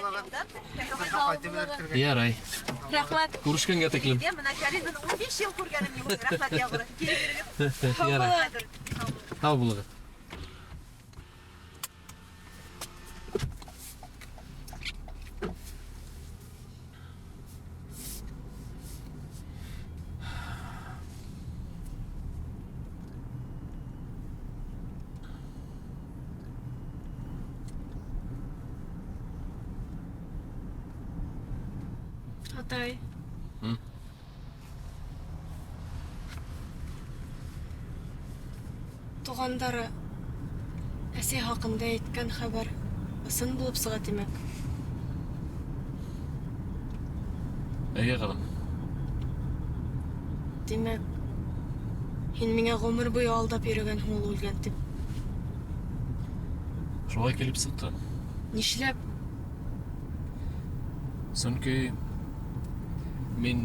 Булығыҙ. Ярай. Рәхмәт. Күрешкәнгә тиклем. Менә Кәрим 15 ел күргәнем юк. Рәхмәт яугыры. Килеп йөрөгеҙ. Ярай. Һау булығыҙ. Атай. М? Туғандары әсәй хаҡында әйткән хәбәр ысын булып сыға, тимәк. Эйе, ҡыҙым. Тимәк, һин миңә ғүмер буйы алдап йөрөгәнһең ул үлгән тип. Шулай килеп сыҡты. Нишләп? Сөнки мин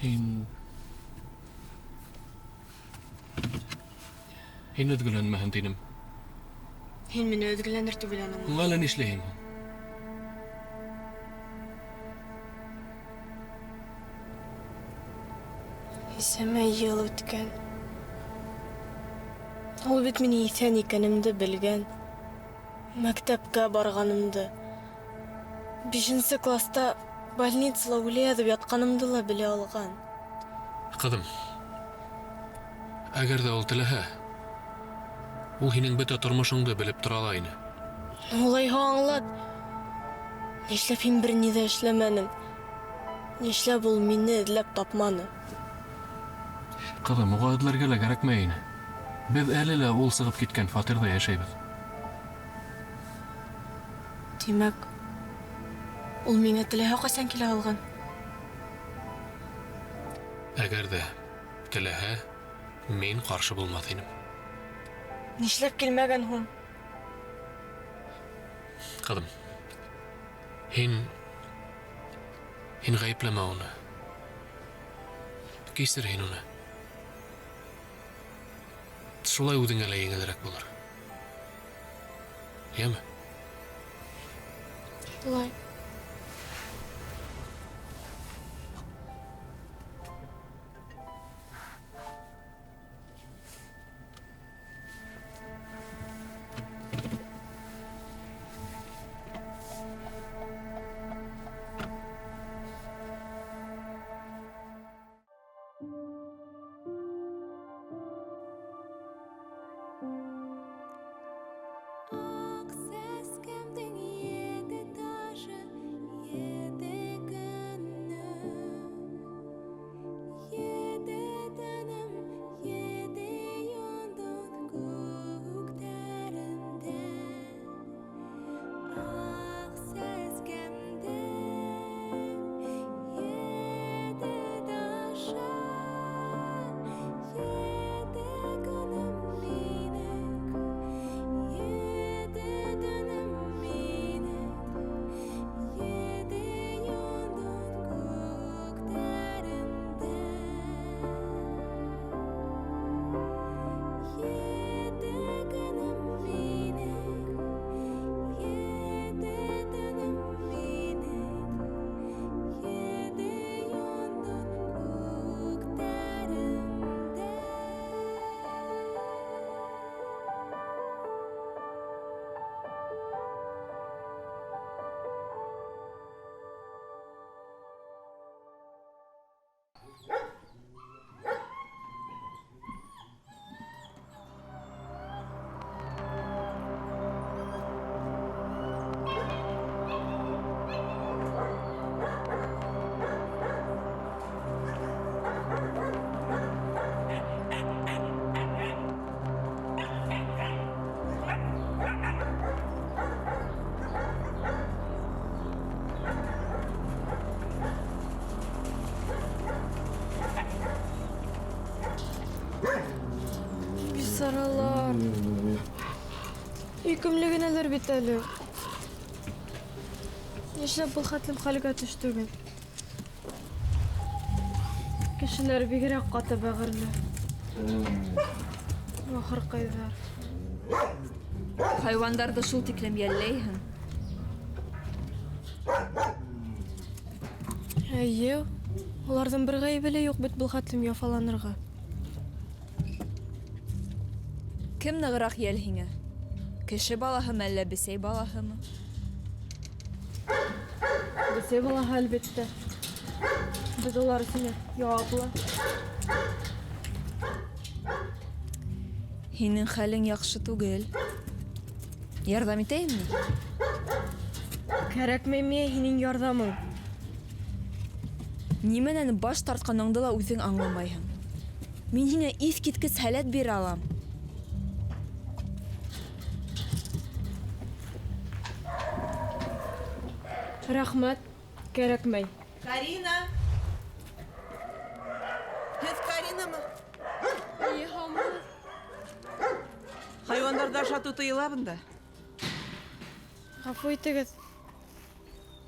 һин һин өҙгөләнмәһен тинем. Һин мине өҙгөләнер тип уйланыңмы? Һуң әле нишләйһең һуң? Нисәмә йыл үткән. Ул бит мине иҫән икәнемде белгән. Мәктәпкә барғанымды. Бишенсе класста больницала үлә яҙып ятҡанымды ла белә алған. Ҡыҙым, әгәр ҙә ул теләһә, ул һинең бөтә тормошоңдо белеп тора ала ине. Улайһа аңлат. Нишләп һин бер ни ҙә эшләмәнең? Нишләп ул мине эҙләп тапманы? Ҡыҙым, уға эҙләргә лә кәрәкмәй ине. Беҙ әле лә ул сығып киткән фатирҙа йәшәйбеҙ. Тимәк, ул миңә теләһә ҡасан килә алған. Әгәр ҙә теләһә, мин ҡаршы булмаҫ инем. Нишләп килмәгән һуң? Ҡыҙым, һин ғәйепләмә уны. Кисер һин уны. Шулай үҙеңә лә еңелерәк булыр. Йәме? Шулай. Аҡ сәскәмдең ете ташы, ете көнө. Ете төнөм, ете йондоҙ күктәрендә. Аҡ сәскәмдең ете ташы, ете көнөм минең, ете төнөм минең, ете йондоҙ күктәрендә. Ете көнөм минең, ете төнөм минең, ете йондоҙ күктәрендә. Бисаралар. Һөйкөмлө генәләр бит әле. Нишләп был хәтлем хәлгә төштөгөҙ? Кешеләр бигерәк ҡаты бәғерле. Бахырҡайҙар. Хайуандарҙы шул тиклем йәлләйһең. Эйе, уларҙың бер ғәйебе лә юҡ бит был хәтлем яфаланырға. Кем нығыраҡ йәл һиңә? Кеше балаһымы, әллә бесәй балаһымы? Бесәй балаһы, әлбиттә. Беҙ улар өсөн яуаплы. Һинең хәлең яҡшы түгел. Ярҙам итәйемме? Кәрәкмәй миңә һинең ярҙамың. Нимәнән баш тартҡаныңды ла үҙең аңламайһың. Мин һиңә иҫ киткес һәләт бирә алам. Рәхмәт, кәрәкмәй. Карина! Һеҙ Каринамы? Эйе, һаумыһығыҙ. Хайуандарҙы ашатыу тыйыла бында. Ғәфү итегеҙ.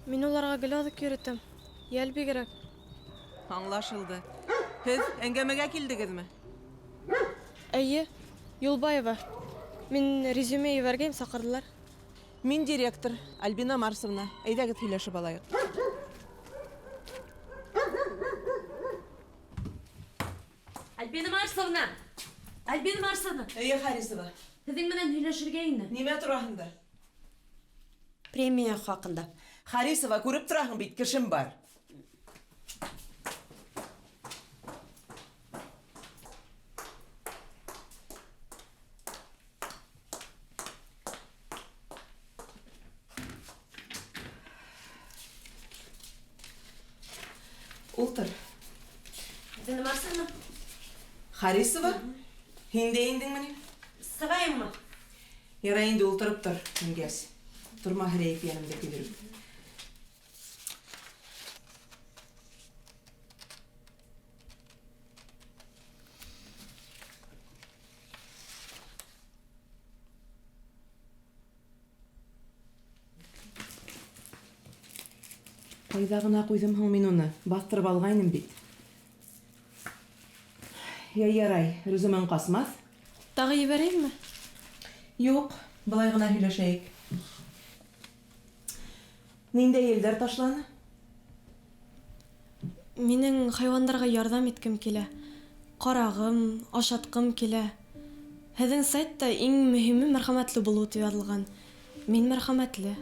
Мин уларға гел аҙыҡ йөрөтәм. Йәл бигерәк. Аңлашылды. Һеҙ әңгәмәгә килдегеҙме? Эйе, Юлбаева. Мин резюме ебәргәйем, саҡырҙылар. Мин директор Альбина Марсовна. Әйҙәгеҙ һөйләшеп алайыҡ. Альбина Марсовна! Альбина Марсовна! Эйе, Харисова. Һеҙҙең менән һөйләшергә ине. Нимә тураһында? Премия хаҡында. Харисова, күреп тораһың бит, кешем бар. Ултыр. Альбина Марсовна. Харисова, һин дә индеңме ни? Сығайыммы? Ярай инде, ултырып тор, ингәс. Торма һерәйеп янымда көйҙөрөп. Ҡайҙа ғына ҡуйҙым һуң мин уны? Баҫтырып алғайным бит. Я, ярай, резюмең ҡасмаҫ. Тағы ебәрәйемме? Юҡ, былай ғына һөйләшәйек. Ниндәй елдәр ташланы? Минең хайуандарға ярҙам иткем килә. Ҡарағым, ашатҡым килә. Һеҙҙең сайтта иң мөһиме мәрхәмәтле булыу тип яҙылған. Мин мәрхәмәтле.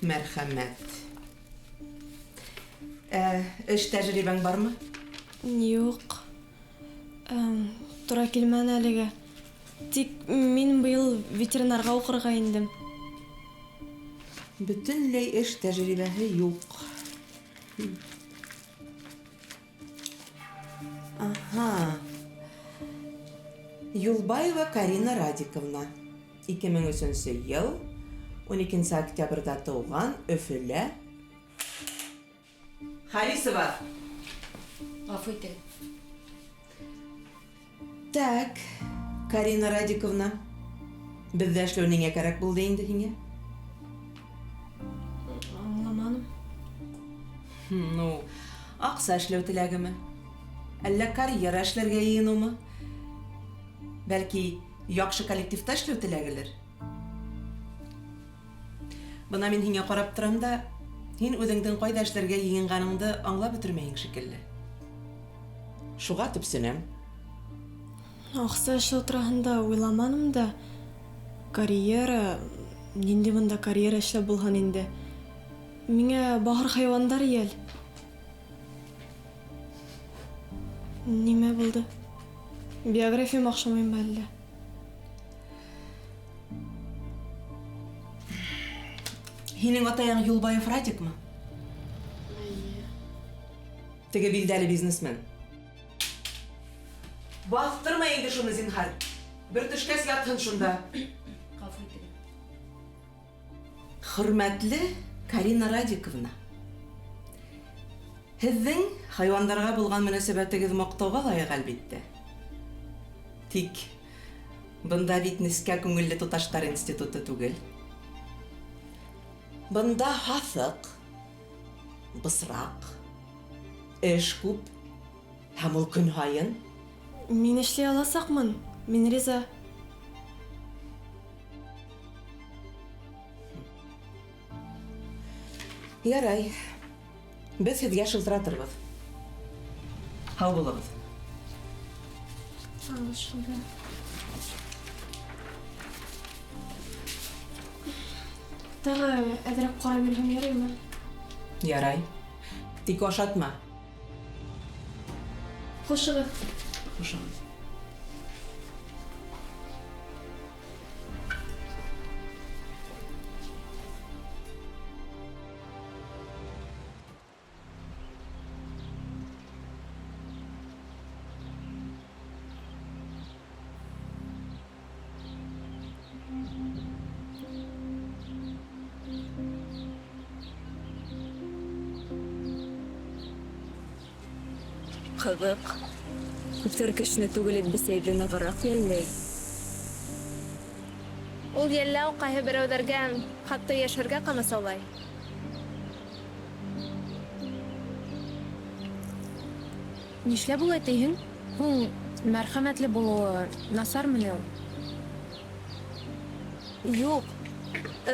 Мәрхәмәт. Эш тәжрибәң бармы? Юҡ. Тура килмәне әлегә. Тик мин быйыл ветеринарға уҡырға индем. Бөтөнләй эш тәжрибәһе юҡ. Аһа. Юлбаева Карина Радиковна. 2003 йыл, 12 октябрҙә тыуған, Өфөлә. Харисова. Ғәфү итегеҙ. Так, Карина Радиковна, беҙҙә эшләү ниңә кәрәк булды инде һиңә? Аңламаным. Ну, аҡса эшләү теләгеме? Әллә карьера эшләргә йыйыныумы? Бәлки, яҡшы коллективта эшләү теләгелер? Бына мин һиңә ҡарап торам да, һин үҙеңдең ҡайҙа эшләргә йыйынғаныңды аңлап бөтөрмәйһең шикелле. Шуға төпсөнәм. Аҡса эшләү тураһында уйламаным да. Карьера, ниндәй бында карьера эшләп булһын инде. Миңә бахыр хайуандар йәл. Нимә булды? Биографиям оҡшамаймы әллә? Һинең атайың Юлбаев Радикмы? Эйе. Теге билдәле бизнесмен. Баҫтырма инде шуны, зинһар. Бер төшкәс ятһын шунда. Ғәфү итегеҙ. Хөрмәтле Карина Радиковна, һеҙҙең хайуандарға булған мөнәсәбәтегеҙ маҡтауға лайыҡ, әлбиттә. Тик бында бит нескә күңелле туташтар институты түгел. Бында һаҫыҡ, бысраҡ, эш күп һәм ул көн һайын. Мин эшли аласаҡмын. Мин риза. Ярай. Беҙ һеҙгә шылтыратырбыҙ. Һау булығыҙ. Аңлашылды. Тағы әҙерәк ҡарап йөрөһәм яраймы? Ярай. Тик ашатма. Хушығыҙ. Хушығыҙ. Ҡыҙыҡ. Күптәр кешене түгел, бесәйҙе нығыраҡ йәлләй. Ул йәлләү ҡайһы берәүҙәргә хатта йәшәргә ҡамасаулай. Нишләп улай тиһең? Һуң мәрхәмәтле булыуы насармы ни ул? Юҡ.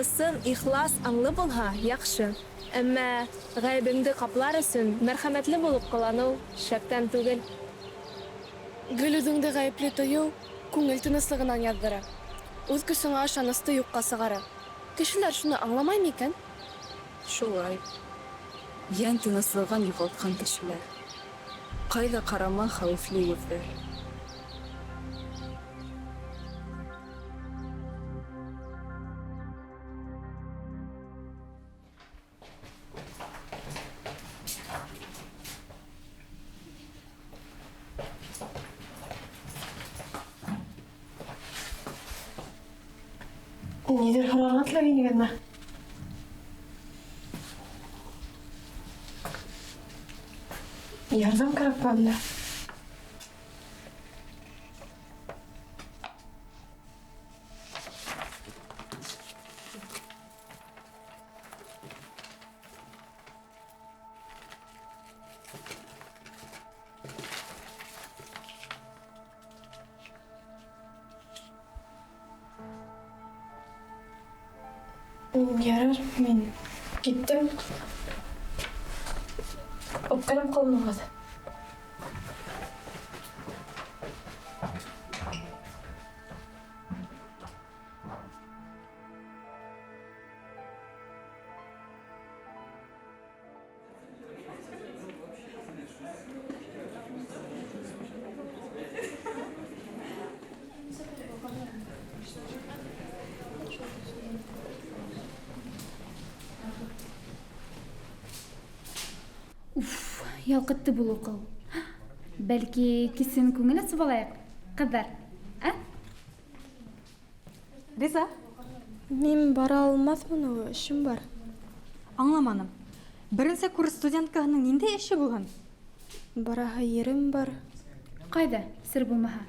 Ысын, ихлас, аңлы булһа, яҡшы. Әммә ғәйебеңде ҡаплар өсөн мәрхәмәтле булып ҡыланыу шәптән түгел. Гел үҙеңде ғәйепле тойоу күңел тыныслығынан яҙҙыра. Үҙ көсөңә ышанысты юҡҡа сығара. Кешеләр шуны аңламай микән? Шулай. Йән тыныслығын юғалтҡан кешеләр. Ҡайҙа ҡарама хәүефле йөҙҙәр. Ниҙер һорарға теләгәйнегеҙме? Ярҙам кәрәкме әллә? Ярар, мин киттем. Үпкәләп ҡалмағыҙ. Уф, ялҡытты был уҡыу. Бәлки, кисен күңел асып алайыҡ, ҡыҙҙар, ә? Риза? Мин бара алмаҫмын ул, эшем бар. Аңламаным. Беренсе курс студенткаһының ниндәй эше булһын? Бараһы ерем бар. Ҡайҙа, сер булмаһа?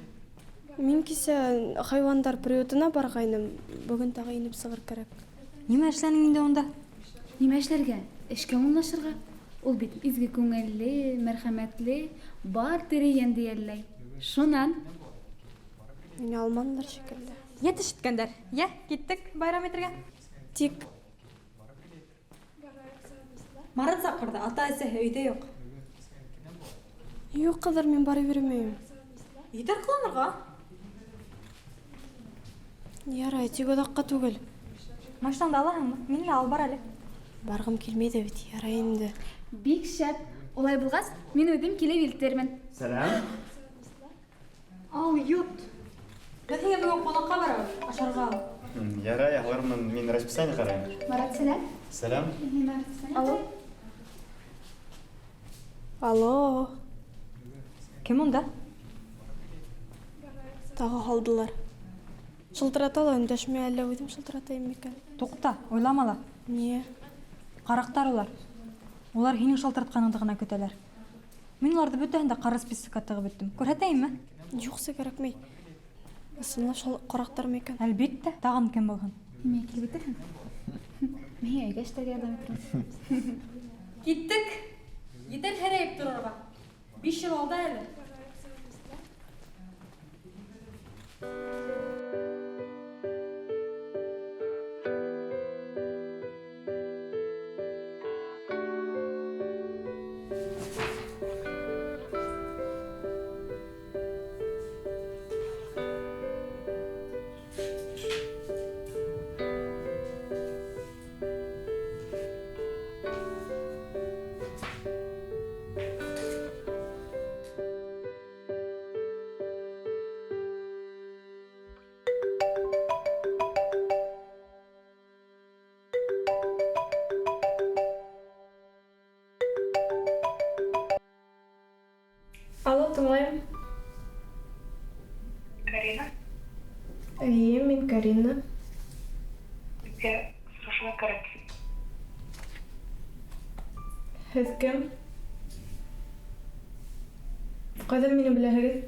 Мин кисә хайуандар приютына барғайным. Бөгөн тағы инеп сығыр кәрәк. Нимә эшләнең инде унда? Нимә эшләргә? Эшкә урынлашырға. Ул бит изге күңелле, мәрхәмәтле, бар тере йәнде йәлләй. Шунан. Мине алманылар шикелле. Йә иткәндәр. Йә, киттек байрам итергә. Тик Марат саҡырҙы, ата-әсәһе өйҙә юҡ. Юҡ, ҡыҙҙар, мин барып йөрөмәйем. Етәр ҡыланырға. Ярай, тик оҙаҡҡа түгел. Машинаңды алаһыңмы? Мине лә алып бар әле. Барғым килмәй ҙә бит, ярай инде. Бик шәп. Улай булғас, мин үҙем килеп илтермен. Сәләм. Ал, йот. Беҙ һиңә бөгөн ҡунаҡҡа барабыҙ, ашарға ал. Ярай, алырмын. Мин расписание ҡарайым. Марат, сәләм. Сәләм. Алло. Алло. Кем унда? Тағы һалдылар. Шылтырата ла өндәшмәй, әллә үҙем шылтыратайым микән? Туҡта, уйлама ла. Ниә? Ҡараҡтар улар. Улар һинең шылтыратҡаныңды ғына көтәләр. Мин уларҙы бөтәһен дә ҡара списокка тығып бөттөм. Күрһәтәйемме? Юҡсы, кәрәкмәй. Ысынлап шул ҡараҡтар микән? Әлбиттә, тағын кем булһын? Нимә килеп етерһең? Мин өйгә эшләргә ярҙам итермен. Киттек. Етәр һерәйеп торорға. 5 йыл алда әле. Алло, тыңлайым. Карина, Эйе, мин Карина. беҙгә осрашырға кәрәк. Һеҙ кем? Ҡайҙан мине беләһегеҙ?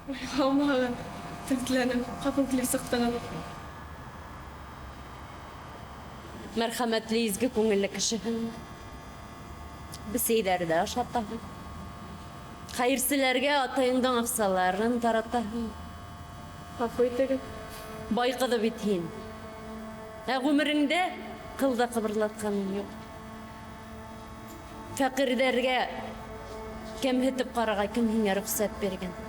Уйламағын. Тертләнем. Ҡапыл килеп сыҡтығыҙ. Мәрхәмәтле, изге күңелле кешеһең. Бесәйҙәрҙе ашатаһың. Хәйерселәргә атайыңдың аҡсаларын таратаһың. Ғәфү итегеҙ. Бай ҡыҙы бит һин. Ә ғүмереңдә ҡыл да ҡыбырлатҡаның юҡ. Фәҡирҙәргә кәмһетеп ҡарарға кем һиңә рөхсәт биргән?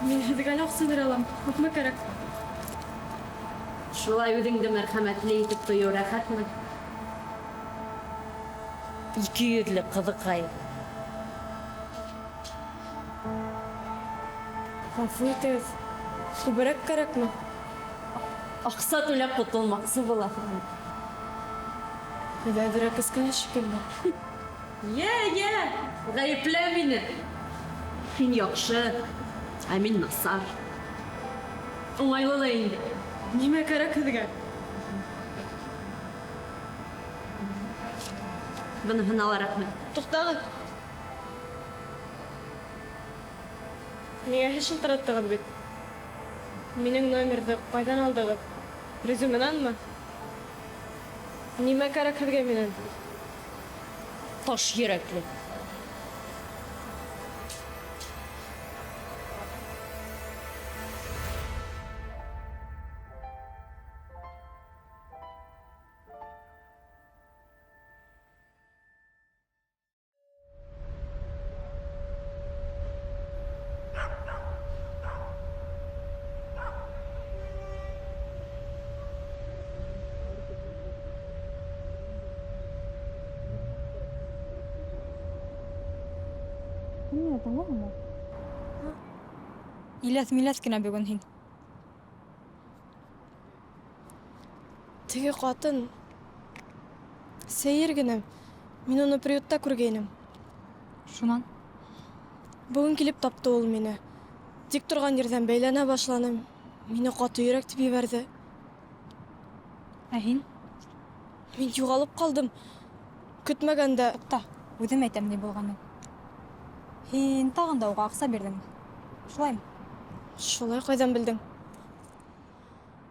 Мин һеҙгә лә аҡса бирә алам. Күпме кәрәк? Шулай үҙеңде мәрхәмәтле итеп тойоу рәхәтме? Ике йөҙлө ҡыҙыҡай. Ғәфү итегеҙ. Күберәк кәрәкме? Аҡса түләп ҡотолмаҡсы булаһың. Һеҙ әҙерәк эскән шикелле. Йә, йә, ғәйеплә мине. Һин яҡшы, ә мин насар. Уңайлы ла инде. Нимә кәрәк һеҙгә? Быныһына ла рәхмәт. Туҡтағыҙ. Миңә һеҙ шылтыраттығыҙ бит. Минең номерҙы ҡайҙан алдығыҙ? Резюменанмы? Нимә кәрәк һеҙгә минән? Таш йөрәкле. Һин мине тыңлайһыңмы? Иләҫ-миләҫ кенә бөгөн һин. Теге ҡатын сәйер генә. Мин уны приютта күргәйнем. Шунан? Бөгөн килеп тапты ул мине. Тик торған ерҙән бәйләнә башланым. Мине ҡаты йөрәк тип ебәрҙе. Ә һин? Мин юғалып ҡалдым. Көтмәгәндә... Туҡта, үҙем әйтәм ни булғанын. Һин тағын да уға аҡса бирҙеңме? Шулаймы? Шулай ҡайҙан белдең?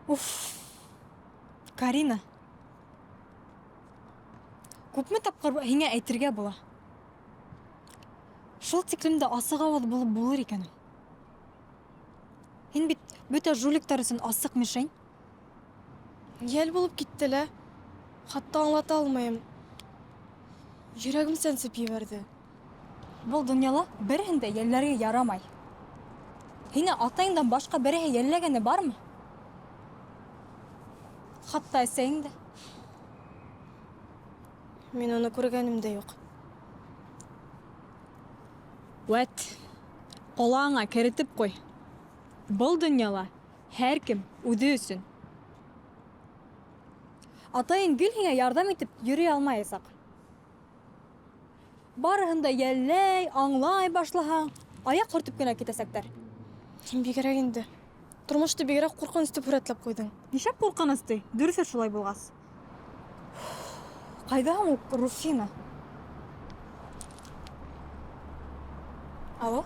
Уф! Карина! Күпме тапҡыр һиңә әйтергә була? Шул тиклем дә асыҡ ауыҙ булып булыр икән ул. Һин бит бөтә жуликтар өсөн асыҡ мишень. Йәл булып китте лә. Хатта аңлата алмайым. Йөрәгем сәнсеп ебәрҙе. Был донъяла береһен дә йәлләргә ярамай. Һине атайыңдан башҡа береһе йәлләгәне бармы? Хатта әсәйең дә. Мин уны күргәнем дә юҡ. Вәт, ҡолағыңа керетеп ҡуй. Был донъяла һәр кем үҙе өсөн. Атайың гел һиңә ярҙам итеп йөрөй алмаясаҡ. Барыһын да йәлләй, аңлай башлаһаң, аяҡ һөртөп кенә китәсәктәр. Һин бигерәк инде. Тормошто бигерәк ҡурҡыныс тип һүрәтләп ҡуйҙың. Нишләп ҡурҡыныс ти? Дөрөҫө шулай булғас. Ҡайҙа һуң ул Руфина? Алло?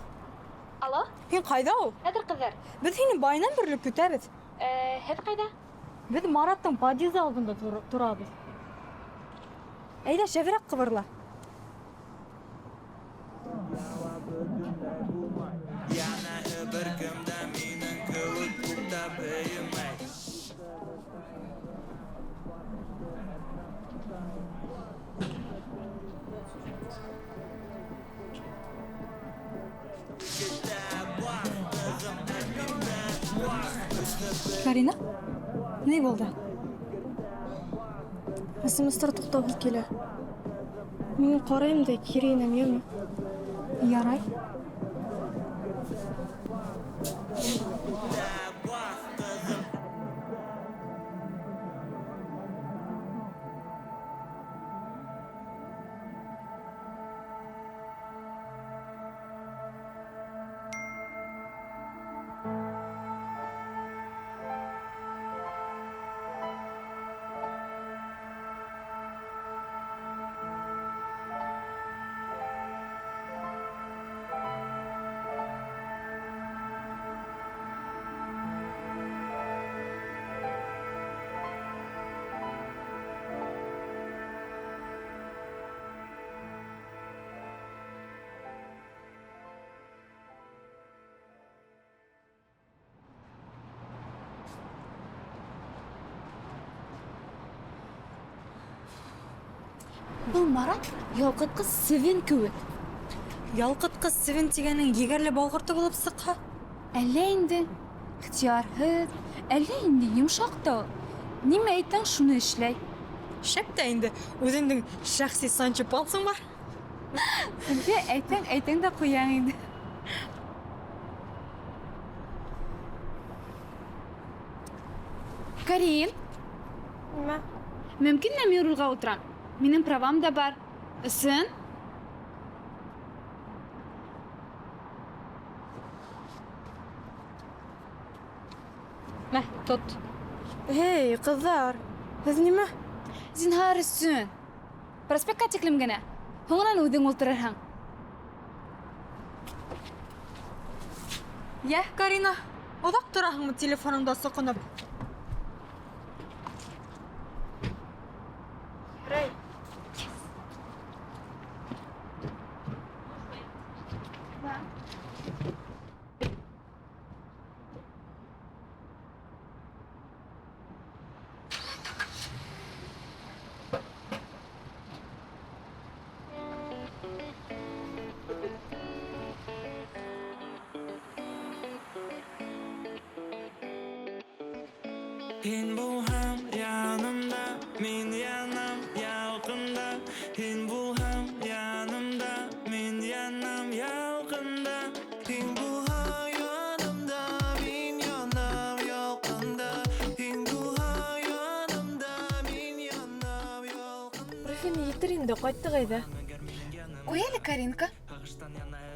Алло? Һин ҡайҙа ул? Хәҙер, ҡыҙҙар. Беҙ һине байынан бирле көтәбеҙ. Һеҙ ҡайҙа? Беҙ Мараттың подъезы алдында торабыҙ. Әйҙә, шәберәк ҡыбырла. Карина, ни булды? СМСтар туҡтауһыҙ килә. Мин ҡарайым да кире инәм, йәме? Ярай. Был Марат ялҡытҡыс севен кеүек. Ялҡытҡыс севен тигәнең егәрле бал ҡорто булып сыҡһа? Әллә инде ихтыярһыҙ, әллә инде йомшаҡ та ул. Нимә әйтһәң, шуны эшләй. Шәп тә инде, үҙеңдең шәхси Санчо Пансың бар. Зөлфиә, әйтәң, әйтәң дә ҡуяң инде. Карин. Нимә? Мөмкинме мин рулға ултырам? Минең правам да бар. Ысын? Мә, тот. Эй, ҡыҙҙар, һеҙ нимә? Зинһар өсөн. Проспектҡа тиклем генә. Һуңынан үҙең ултырырһың. Йә, Карина, оҙаҡ тораһыңмы телефоныңда соҡоноп? Рәй. Һин булһаң янымда, мин янам ялҡында. Һин булһаң янымда, мин янам ялҡында. Һин булһаң янымда, мин янам ялҡында. Һин булһаң янымда, мин янам ялҡында. Руфина, етер инде, ҡайттыҡ әйҙә. Ҡуй әле, Каринка.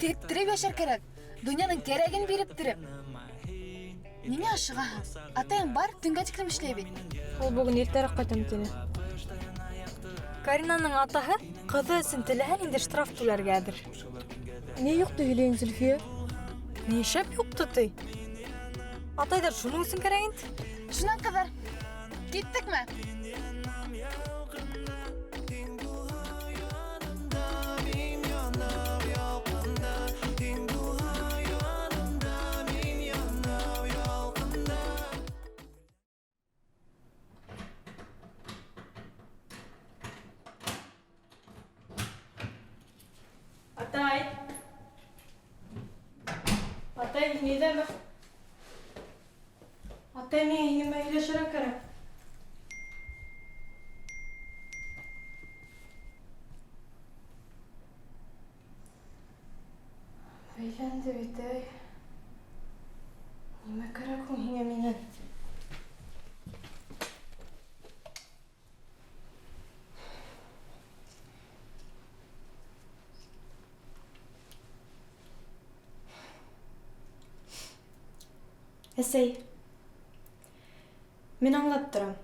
Теттереп йәшәр кәрәк. Донъяның кәрәген биреп тереп. Ниңә ашығаһың? Атайың бар, төнгә тиклем эшләй бит. Ул бөгөн иртәрәк ҡайтам тине. Каринаның атаһы ҡыҙы өсөн теләһә ниндәй штраф түләргә әҙер. Ни юҡты һөйләйһең, Зөлфиә? Ни шәп юҡты ти? Атайҙар шуның өсөн кәрәк инде. Шунан, ҡыҙҙар, киттекме? Атай, һин өйҙәме? Атай, миңә һинең менән һөйләшергә кәрәк. Бәйләнде бит, әй. Нимә кәрәк һуң һиңә минән? Әсәй, мин аңлап торам.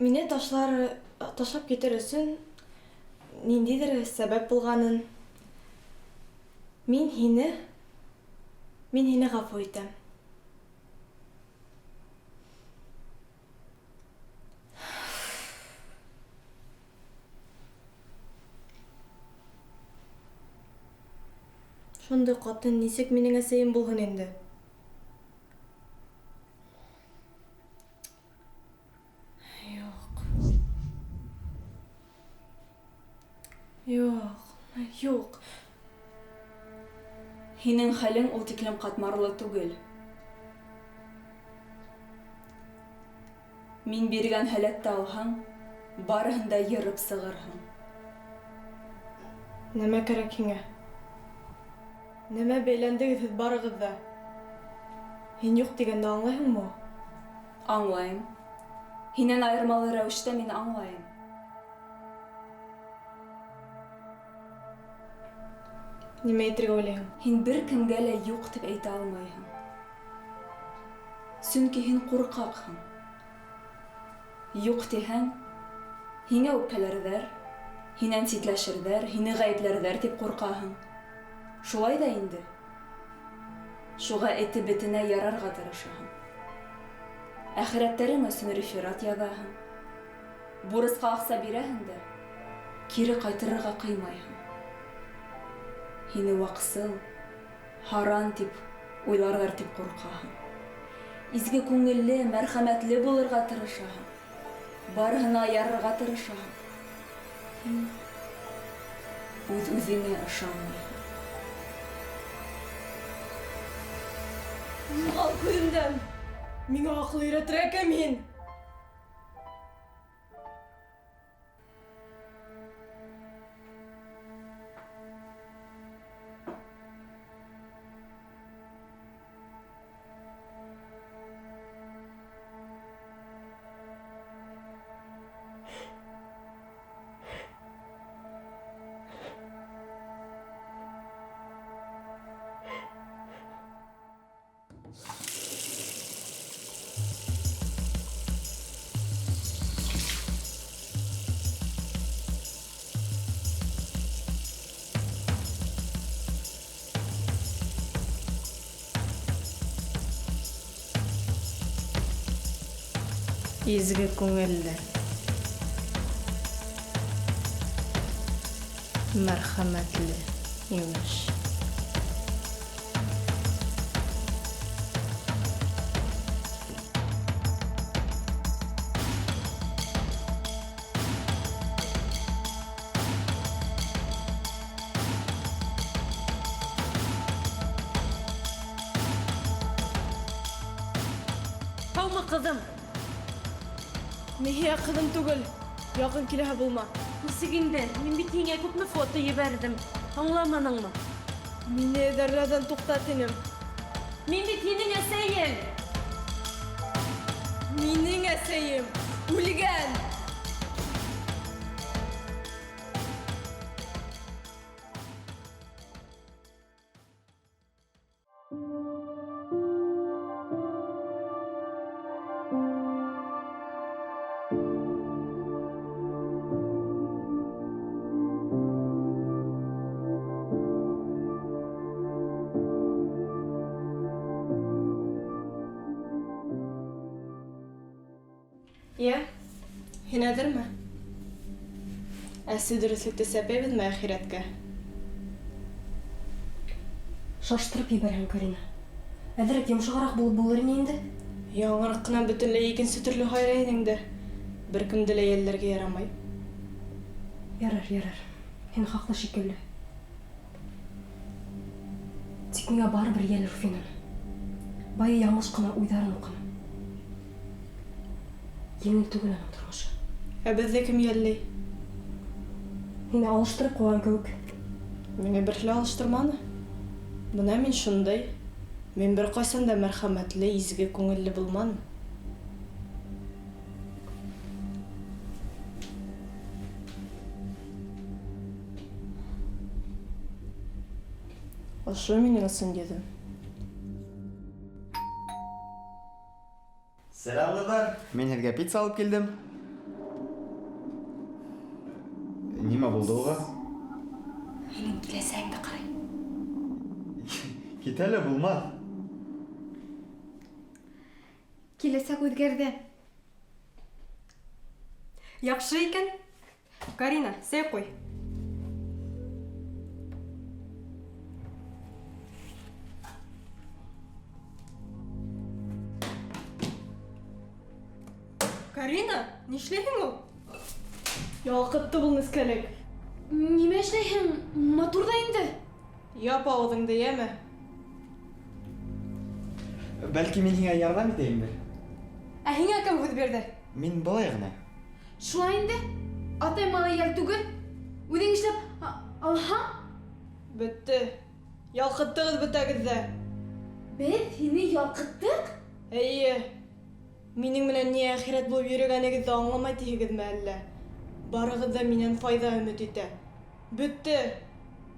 Мине ташлар, ташлап китер өсөн ниндәйҙер сәбәп булғанын. Мин һине, мин һине ғәфү итәм. Шундай ҡатын нисек минең әсәйем булһын инде? Юҡ. Юҡ, юҡ. Һинең хәлең ул тиклем ҡатмарлы түгел. Мин биргән һәләтте алһаң, барыһын да йырып сығырһың. Нәмә кәрәк һиңә? Нәмә бәйләндегеҙ һеҙ барығыҙ ҙа? Һин юҡ тигәнде аңлайһыңмы? Аңлайым. Һинән айырмалы рәүештә мин аңлайым. Нимә әйтергә уйлайһың? Һин бер кемгә лә юҡ тип әйтә алмайһың. Сөнки һин ҡурҡаҡһың. Юҡ тиһәң, һиңә үпкәләрҙәр, һинән ситләшерҙәр, һине ғәйепләрҙәр тип ҡурҡаһың. Шулай ҙа инде. Шуға эте бетенә ярарға тырышаһың. Әхирәттәрең өсөн реферат яҙаһың. Бурысҡа аҡса бирәһең дә, кире ҡайтарырға ҡыймайһың. Һине ваҡсыл, һаран тип уйларҙар тип ҡурҡаһың. Изге күңелле, мәрхәмәтле булырға тырышаһың. Барыһына ярарға тырышаһың. Һин үҙ-үҙеңә ышанмайһың. Юғал күҙемдән! Миңә аҡыл өйрәтергә кем һин? Изге күңелле, мәрхәмәтле, имеш. Һаумы, ҡыҙым? Мин һиңә ҡыҙым түгел, яҡын киләһе булма. Нисек инде? Мин бит һиңә күпме фото ебәрҙем. Аңламаныңмы? Мине эҙәрләүҙән туҡтат инем. Мин бит һинең әсәйең. Минең әсәйем үлгән. Йә, һин әҙерме? Әсе дөрөҫлөктө сәпәйбеҙме әхирәткә? Шаштырып ебәрһәң, Карина. Әҙерәк йомшағыраҡ булып булыр ине инде. Яңыраҡ ҡына бөтөнләй икенсе төрлө һайрай инең дә. Бер кемде лә йәлләргә ярамай. Ярар, ярар. Һин хаҡлы шикелле. Тик Тик миңә барыбер йәл Руфинаны. Бая яңылыш ҡына уйҙарын уҡыным. Еңел түгел аның тормошо. Ә беҙҙе кем йәлләй? Һине алыштырып ҡуйған кеүек. Мине берһе лә алыштырманы. Бына мин шундай. Мин бер ҡасан да мәрхәмәтле, изге күңелле булманым. Ошо минең ысын йөҙөм. Сәлам, ҡыҙҙар! Мин һеҙгә пицца алып килдем. Нимә булды уға? Һинең киләсәгеңде ҡарай. Кит әле, булмаҫ. Киләсәк үҙгәрҙе. Яҡшы икән. Карина, сәй ҡуй. Карина, нишләйһең ул? Ялҡытты был нескәлек. Нимә эшләйһең? Матур ҙа инде. Яп ауыҙыңды, йәме? Бәлки мин һиңә ярҙам итәйемдер? Ә һиңә кем һүҙ бирҙе? Мин былай ғына. Шулай инде. Атай малы йәл түгел. Үҙең эшләп алһаң? Бөттө. Ялҡыттығыҙ бөтәгеҙ ҙә. Беҙ һине ялҡыттыҡ? Эйе. Минең менән ни әхирәт булып йөрөгәнегеҙҙе аңламай тиһегеҙме әллә? Барығыҙ ҙа минән файҙа өмөт итә. Бөттө.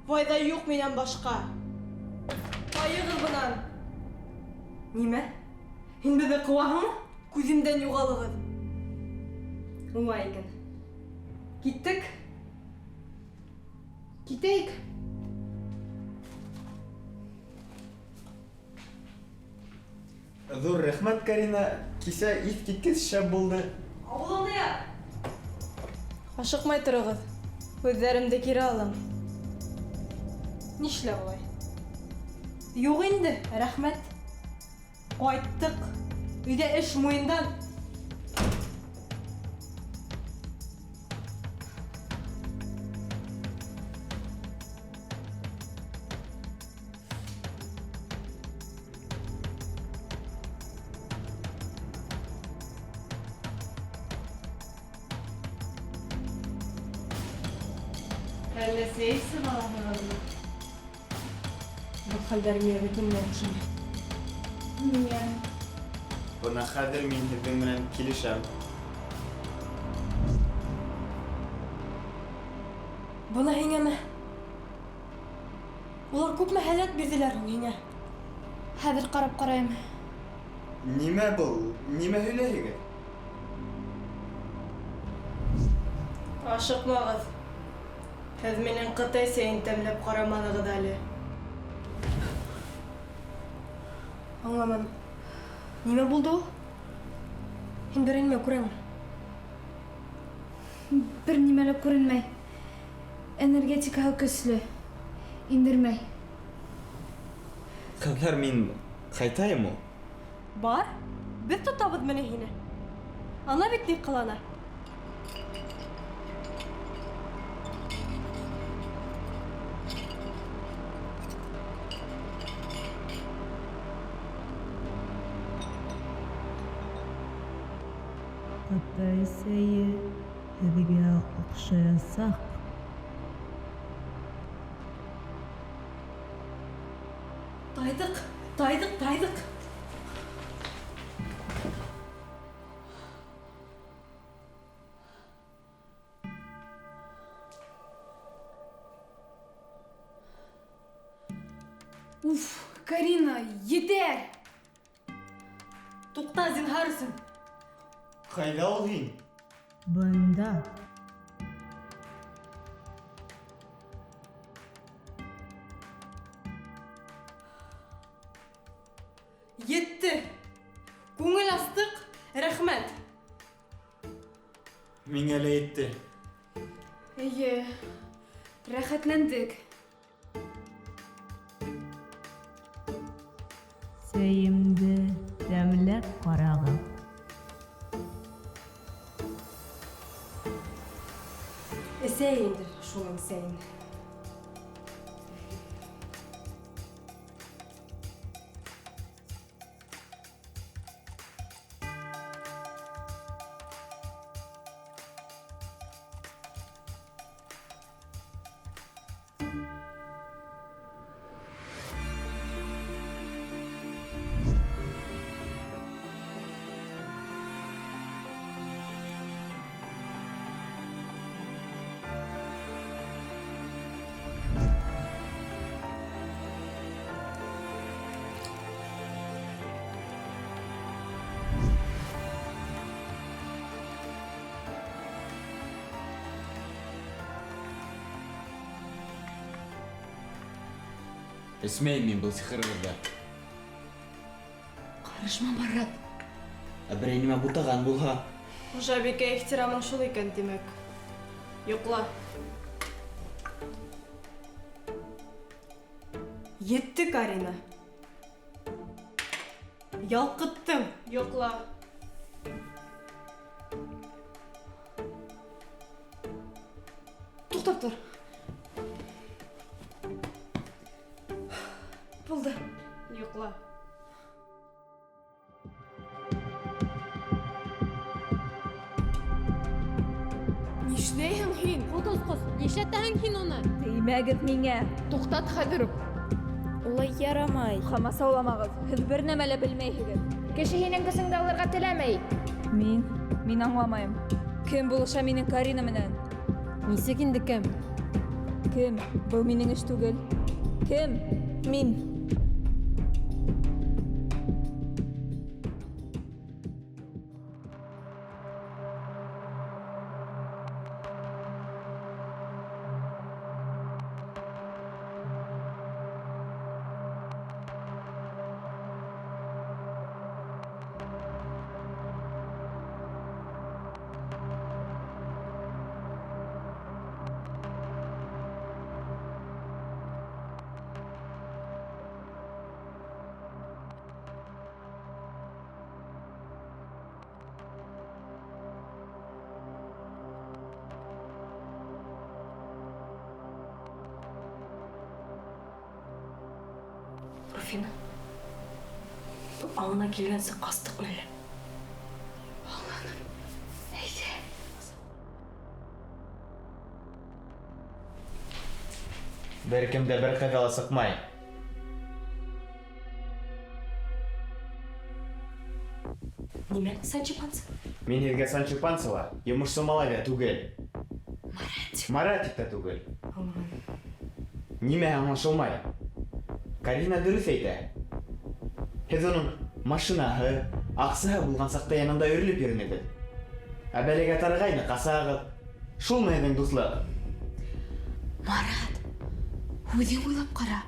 Файҙа юҡ минән башҡа. Ҡайығыҙ бынан. Нимә? Һин беҙҙе ҡыуаһыңмы? Күҙемдән юғалығыҙ. Улай икән. Киттек. Китәйек. Ҙур рәхмәт, Карина. Кисә иҫ киткес шәп булды. Ауылыңды яп. Ашыҡмай тороғоҙ. Һүҙҙәремде кире алам. Нишләп улай? Юҡ инде, рәхмәт. Ҡайттыҡ. Өйҙә эш муйындан. Әллә сәй эсеп алаһығыҙмы? Был хәлдәр миңә бөтөнләй оҡшамай. Миңә. Бына хәҙер мин һеҙҙең менән килешәм. Бына һиңәме? Улар күпме һәләт бирҙеләр һуң һиңә? Хәҙер ҡарап ҡарайым. Нимә был? Нимә һөйләйһегеҙ? Ашыҡмағыҙ. Һеҙ минең ҡытай сәйен тәмләп ҡараманығыҙ әле. Аңламаным. Нимә булды ул? Һин берәй нимә күрәңме? Бер нимә лә күренмәй. Энергетикаһы көслө. Индермәй. Ҡыҙҙар, мин ҡайтайым ул? Бар. Беҙ тотабыҙ менә һине. Ана бит ни ҡылана. Ҡытай сәйе һеҙгә оҡшаясаҡ. Тайҙыҡ, тайҙыҡ, тайҙыҡ. Уф, Карина, етәр! Туҡта, зинһар өсөн. Ҡайҙа ул һин? Бында. Етте. Күңел астыҡ, рәхмәт. Миңә лә етте. Эйе, рәхәтләндек. Сәйемде тәмләп ҡарағыҙ. Эсәй инде шуның сәйен. Эсмәйем мин был сихырығыҙҙы. Ҡарышма, Марат. Ә берәй нимә бутаған булһа? Хужабикә ихтирамың шул икән, тимәк. Йоҡла. Етте, Карина. Ялҡыттың. Йоҡла. Туҡтап тор. Булды. Йоҡла. Нишләйһең һин? Ҡот осҡос, нишләтәһең һин уны? Теймәгеҙ миңә. Туҡтат хәҙер үк. Улай ярамай. Ҡамасауламағыҙ. Һеҙ бер нәмә лә белмәйһегеҙ. Кеше һинең көсөңдө алырға теләмәй. Мин, мин аңламайым. Кем булыша минең Карина менән? Нисек инде кем? Кем? Был минең эш түгел. Кем? Мин. Руфина. Был аңына килгәнсе ҡастыҡ әле. Аңланым. Әйҙә. Бер кем дә бер ҡайҙа ла сыҡмай. Нимә, Санчо Панса? Мин һеҙгә Санчо Панса ла, йомошсо малай ҙа түгел. Маратик. Маратик та түгел. Аңланым. Нимә аңлашылмай? Карина дөрөҫ әйтә. Һеҙ уның машинаһы, аҡсаһы булған саҡта янында өйрөлөп йөрөнөгөҙ. Ә бәләгә тарығайны ҡасағыҙ. Шулмы һеҙҙең дуҫлыҡ? Марат, үҙең уйлап ҡара.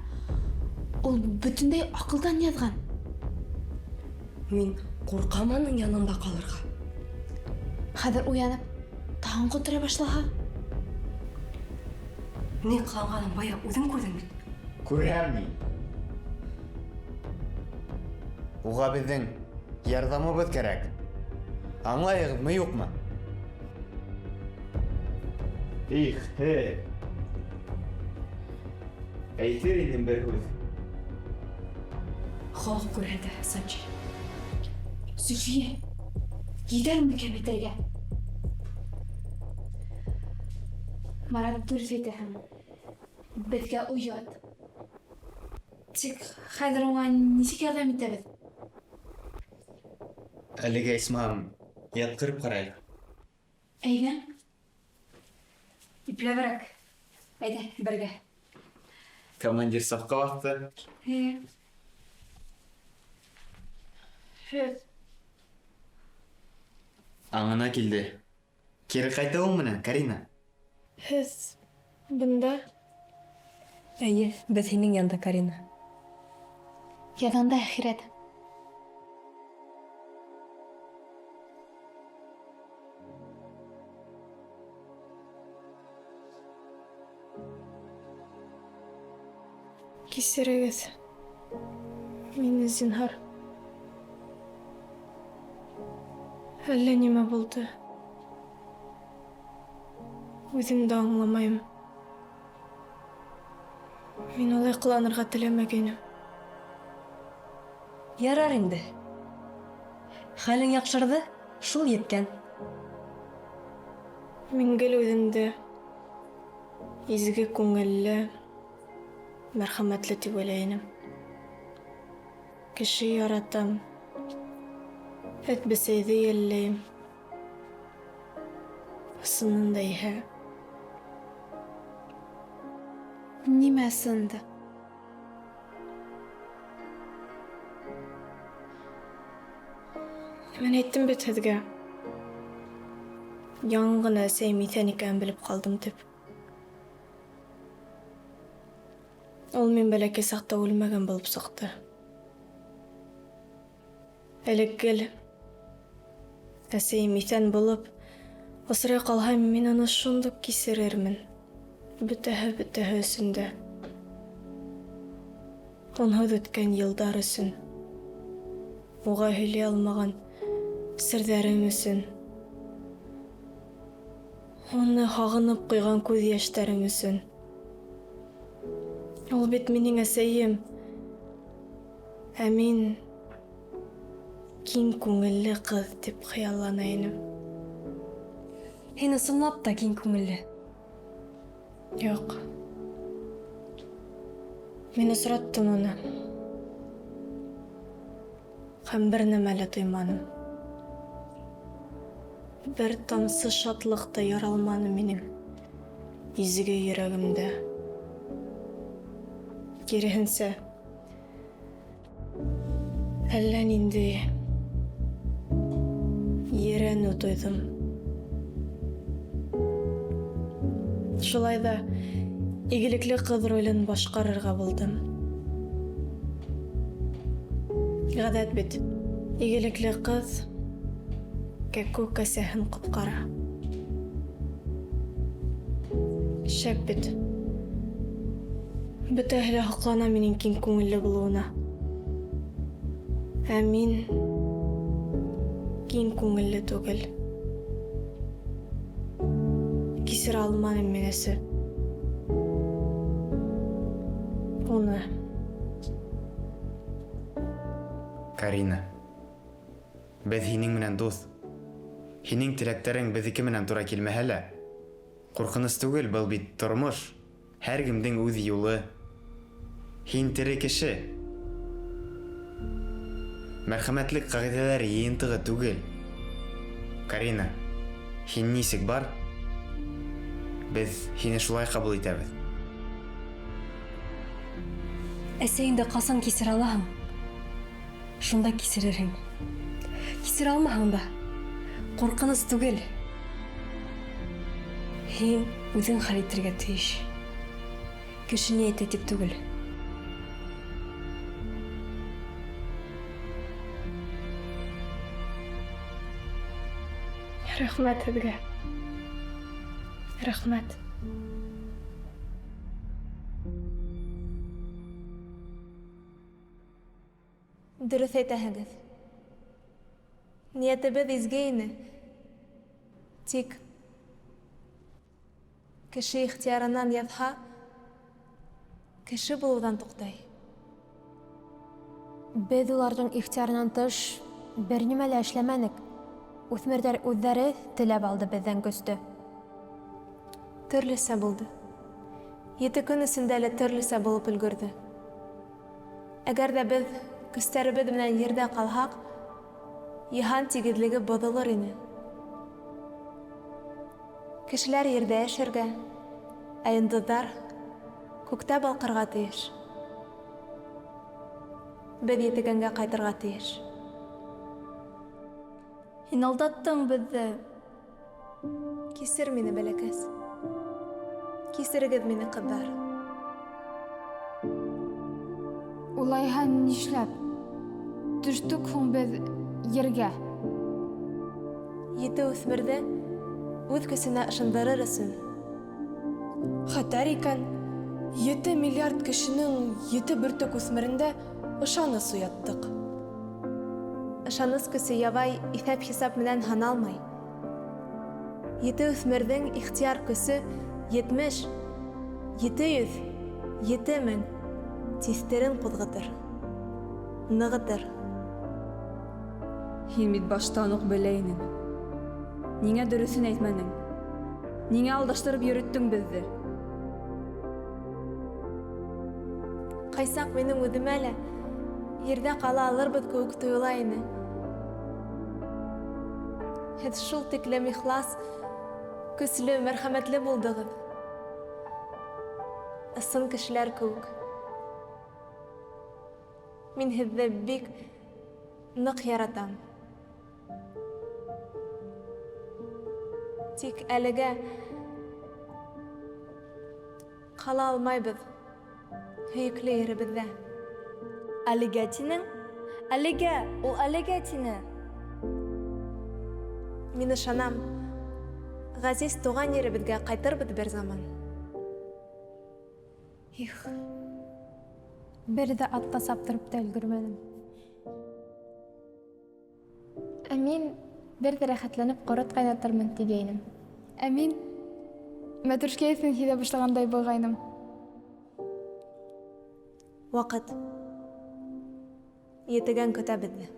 Ул бөтөнләй аҡылдан яҙған. Мин ҡурҡам уның янында ҡалырға. Хәҙер уянып, тағын ҡотора башлаһа? Ни ҡыланғанын бая үҙең күрҙең бит. Күрәм мин. Уға беҙҙең ярҙамыбыҙ кәрәк. Аңлайығыҙмы, юҡмы? Их, һеҙ. Әйтер инем бер һүҙ. Холоҡ күрһәтә, Санчо. Зөлфиә, ебәр уны кәметергә. Марат, дөрөҫ әйтәһең. Беҙгә оят. Тик хәҙер уңа нисек ярҙам итәбеҙ? Әлегә, исмаһам, ятҡырып ҡарайыҡ. Әйҙә. Ипләберәк. Әйҙә, бергә. Командир сафҡа баҫты. Һеҙ. Аңына килде. Кире ҡайтыуың менән, Карина. Һеҙ бында? Эйе, беҙ һинең янда, Карина. Яныңда әхирәт. Кисерегеҙ мине, зинһар. Әллә нимә булды. Үҙем дә аңламайым. Мин улай ҡыланырға теләмәгәйнем. Ярар инде. Хәлең яҡшырҙы, шул еткән. Мин гел үҙемде изге күңелле, мәрхәмәтле тип уйлай инем. Кеше яратам, эт бесәйҙе йәлләйем. Ысынында иһә. Нимә ысынында? Мин әйттем бит һеҙгә. Яңы ғына әсәйем иҫән икәнен белеп ҡалдым тип. Ул Ул мин бәләкәй саҡта үлмәгән булып сыҡты. Элек гел әсәйем иҫән булып, осрай ҡалһа, мин уны шундуҡ кисерермен. Бөтәһе-бөтәһе өсөн дә. Унһыҙ үткән йылдар өсөн. Уға һөйләй алмаған серҙәрем өсөн. Уны һағынып ҡуйған күҙ йәштәрем өсөн. Ул бит минең әсәйем. Ә мин киң күңелле ҡыҙ тип хыяллана инем. Һин ысынлап та киң күңелле. Юҡ. Мин осраттым уны. Һәм бер нәмә лә тойманым. Бер тамсы шатлыҡ та яралманы минең изге йөрәгемдә. Киреһенсә, әллә ниндәй ерәнеү тойҙом. Шулай ҙа игелекле ҡыҙ ролен башҡарырға булдым. Ғәҙәт бит, игелекле ҡыҙ кәкүк әсәһен ҡотҡара. Шәп бит. Бөтәһе лә һоҡлана минең киң күңелле булыуына. Ә мин киң күңелле түгел. Кисерә алманым мин әсә. Уны. Карина, беҙ һинең менән дуҫ. Һинең теләктәрең беҙҙеке менән тура килмәһә лә, ҡурҡыныс түгел, был бит тормош. Һәр кемдең үҙ юлы. Һин тере кеше. Мәрхәмәтлек ҡағиҙәләре йыйынтығы түгел. Карина, һин нисек бар? Беҙ һине шулай ҡабул итәбеҙ. Әсәйеңде ҡасан кисерә алаһың? Шунда кисерерһең. Кисерә алмаһаң да, ҡурҡыныс түгел. Һин үҙең хәл итергә тейеш. Кеше ни әйтә тип түгел. Рәхмәт һеҙгә. Рәхмәт. Дөрөҫ әйтәһегеҙ. Ниәтебеҙ изге ине. Тик кеше ихтыярынан яҙһа, кеше булыуҙан туҡтай. Беҙ уларҙың ихтыярынан тыш бер нимә лә эшләмәнек. Үҫмерҙәр үҙҙәре теләп алды беҙҙән көстө. Төрлөсә булды. 7 көн эсендә лә төрлөсә булып өлгөрҙө. Әгәр ҙә беҙ көстәребеҙ менән ерҙә ҡалһаҡ, йыһан тигеҙлеге боҙолор ине. Кешеләр ерҙә йәшәргә, ә йондоҙҙар күктә балҡырға тейеш. Беҙ етегәнгә ҡайтырға тейеш. Һин алдаттың беҙҙе. Кисер мине, бәләкәс. Кисерегеҙ мине, ҡыҙҙар. Улайһа нишләп? Төштөк һуң беҙ ергә. 7 үҫмерҙе үҙ көсөнә ышандырыр өсөн. Хәтәр икән. 7 миллиард кешенең 7 бөртөк үҫмерендә ышаныс уяттыҡ. Ышаныс көсө ябай иҫәп-хисап менән һаналмай. 7 үҫмерҙең ихтыяр көсө 70, 700, 7000 тиҫтерен ҡуҙғытыр, нығытыр. Һин бит баштан уҡ белә инең. Ниңә дөрөҫөн әйтмәнең? Ниңә алдаштырып йөрөттөң беҙҙе? Ҡайсаҡ минең үҙемә лә ерҙә ҡала алырбыҙ кеүек тойола ине. Һеҙ шул тиклем ихлас, көслө, мәрхәмәтле булдығыҙ. Ысын кешеләр кеүек. Мин һеҙҙе бик ныҡ яратам. Тик әлегә ҡала алмайбыҙ Һөйөклө еребеҙҙә. Әлегә тинең? Әлегә, ул әлегә тине. Мин ышанам, ғәзиз туған еребеҙгә ҡайтырбыҙ бер заман. Их, бер ҙә атта саптырып та өлгөрмәнем. Ә мин бер ҙә рәхәтләнеп ҡорот ҡайнатырмын тигәйнем. Ә мин мәтрүшкә еҫен һиҙә башлағандай булғайным. Ваҡыт. Етегән көтә беҙҙе.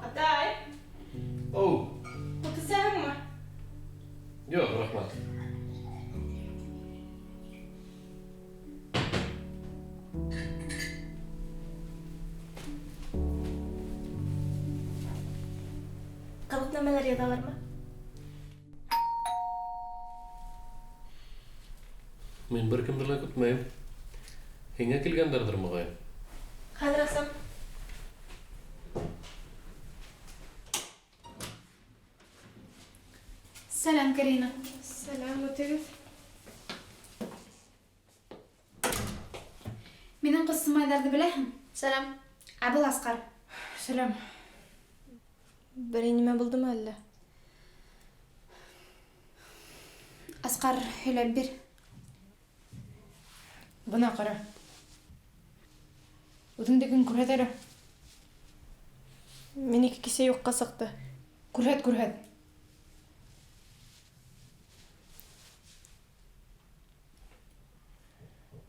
Атай! Оу! Һут эсәһеңме? Юҡ, рәхмәт. Ҡыҙыҡ нәмәләр яҙалармы? Мин бер кемде лә көтмәйем. Һиңә килгәндәрҙер, моғайын. Хәҙер асам. Сәләм, Карина. Сәләм, үтегеҙ. Минең ҡустым Айҙарҙы беләһең? Сәләм. Ә был Асҡар. Сәләм. Берәй нимә булдымы әллә? Асҡар, һөйләп бир. Бына ҡара. Үҙеңдекен күрһәт әле. Минеке кисә юҡҡа сыҡты. Күрһәт, күрһәт.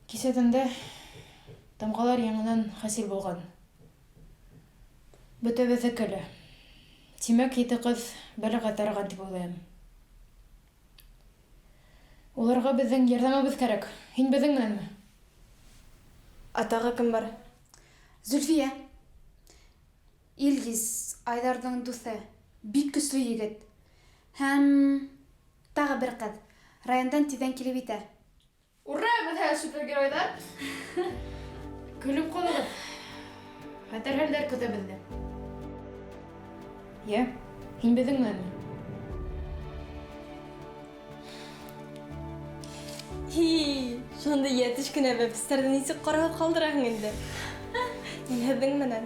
Кисә төндә тамғалар яңынан хасил булған. Бөтәбеҙҙеке лә. Тимәк, ете ҡыҙ бәләгә тарыған тип уйлайым. Уларға беҙҙең ярҙамыбыҙ кәрәк. Һин беҙҙең менәнме? Ә тағы кем бар? Зөлфиә. Илгиз, Айҙарҙың дуҫы. Бик көслө егет. Һәм тағы бер ҡыҙ. Райондан тиҙҙән килеп етә. Ура, беҙҙә супергеройҙар! Көлөп ҡалығыҙ. Хәтәр хәлдәр көтә беҙҙе. Йә, һин беҙҙең менәнме? Һи, шундай йәтеш кенә бәпестәрҙе нисек ҡарауһыҙ ҡалдыраһың инде? Мин һеҙҙең менән.